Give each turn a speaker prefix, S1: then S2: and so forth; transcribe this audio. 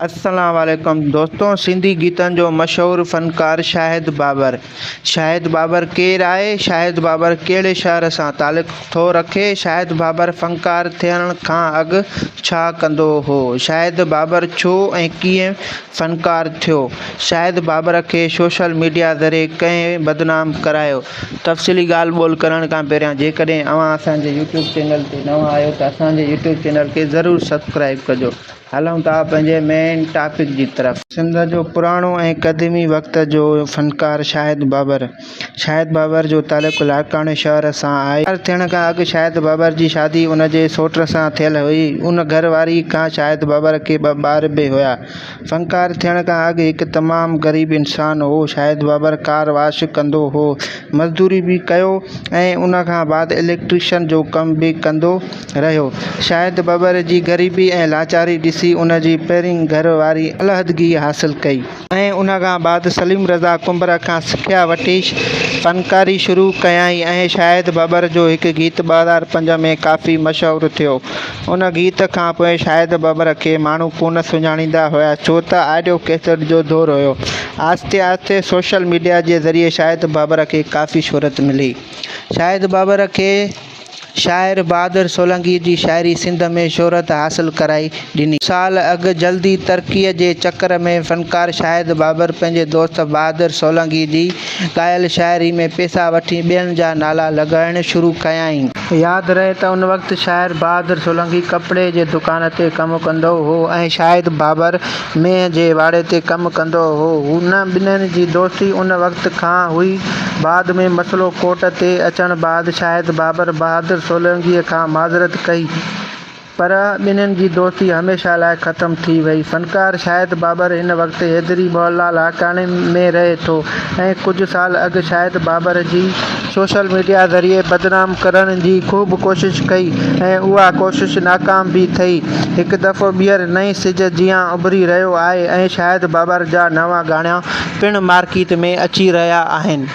S1: السلام عليڪم دوستو سنڌي گيتن جو مشهور فنڪار شاهد بابر شاهد بابر ڪير آهي شاهد بابر ڪهڙي شهر سان تعلق ٿو رکي شاهد بابر فنڪار ٿيڻ کان اڳ ڇا ڪندو هو شاهد بابر ڇو ۽ ڪيئن فنڪار ٿيو شاهد بابر کي سوشل ميڊيا ذريعي ڪنهن بدنام ڪرايو تفصيلي ڳالهه ٻولهه ڪرڻ کان پهريان جيڪڏهن اوهان اسان جي يوٽيوب چينل تي نوان آهيو ته اسان جي يوٽيوب چينل کي ضرور سبسڪرائب ڪجو هلون ٿا پنهنجي مين ٽاپڪ جي طرف. سنڌ جو پراڻو ۽ قديمي وقت جو فنڪار شاهد بابر. شاهد بابر جو تعلق لاڙڪاڻي شهر سان آهي. فنڪار ٿيڻ کان اڳ شاهد بابر جي شادي ان جي سوٽ سان ٿيل هئي. ان گهر واري کان شاهد بابر کي ٻه ٻار به هيا. فنڪار ٿيڻ کان اڳ هڪ تمام غريب انسان هو. شاهد بابر ڪار واش ڪندو هو. مزدوري به ڪيو ۽ ان کان بعد اليڪٽريشن جو ڪم به ڪندو رهيو. شاهد ببر جي غريبي ۽ لاچاري ڏسي ان جي پهرين گهر واري علحدگي حاصل ڪئي. ۽ ان کان بعد سليم رضا ڪنڀر کان سکيا وٺي فنڪاري شروع ڪيائين ۽ شاهد ببر جو هڪ گيت 2005 ۾ ڪافي مشهور ٿيو. ان گيت کان پوء شاهد ببر کي ماڻهو ڪونه سڃاڻيندا هيا ڇو ته آڊيو ڪيسٽ جو دور هيو. آهستي آهستي سوشل ميڊيا جي ذريعي شاهد بابر کي ڪافي شهرت ملي. شاهد بابر کي. شاعر بهادر سولنگي جي شاعري سنڌ ۾ شهرت حاصل ڪرائي ڏني. سال اڳ جلدي ترقيء جي چڪر ۾ فنڪار شاهد بابر پنهنجي دوست بهادر سولنگي جي ڳايل شاعري ۾ پيسا وٺي ٻين جا نالا لڳائڻ شروع ڪيائين. ياد رهي ته ان وقت شاعر بهادر سولنگي ڪپڙي جي دڪان تي ڪم ڪندو هو ۽ شاهد بابر مينهن جي واڙي تي ڪم ڪندو هو. هن ٻنهين جي دوستي ان وقت کان هئي. بعد ۾ مسئلو ڪورٽ تي اچڻ بعد شاهد بابر بهادر سولنگيء کان معذرت ڪئي پر ٻنهين جي دوستي هميشه لاء ختم ٿي وئي. فنڪار شاهد بابر هن وقت حيدري محلا لاڙڪاڻي ۾ رهي ٿو ۽ ڪجهه سال اڳ شاهد بابر جي سوشل ميڊيا ذريعي بدنام ڪرڻ جي خوب ڪوشش ڪئي ۽ اها ڪوشش ناڪام به ٿئي. هڪ دفعو ٻيهر نئين سج جيان اڀري رهيو آهي ۽ شاهد بابر جا نوان گانا پڻ مارڪيٽ ۾ اچي رهيا آهن.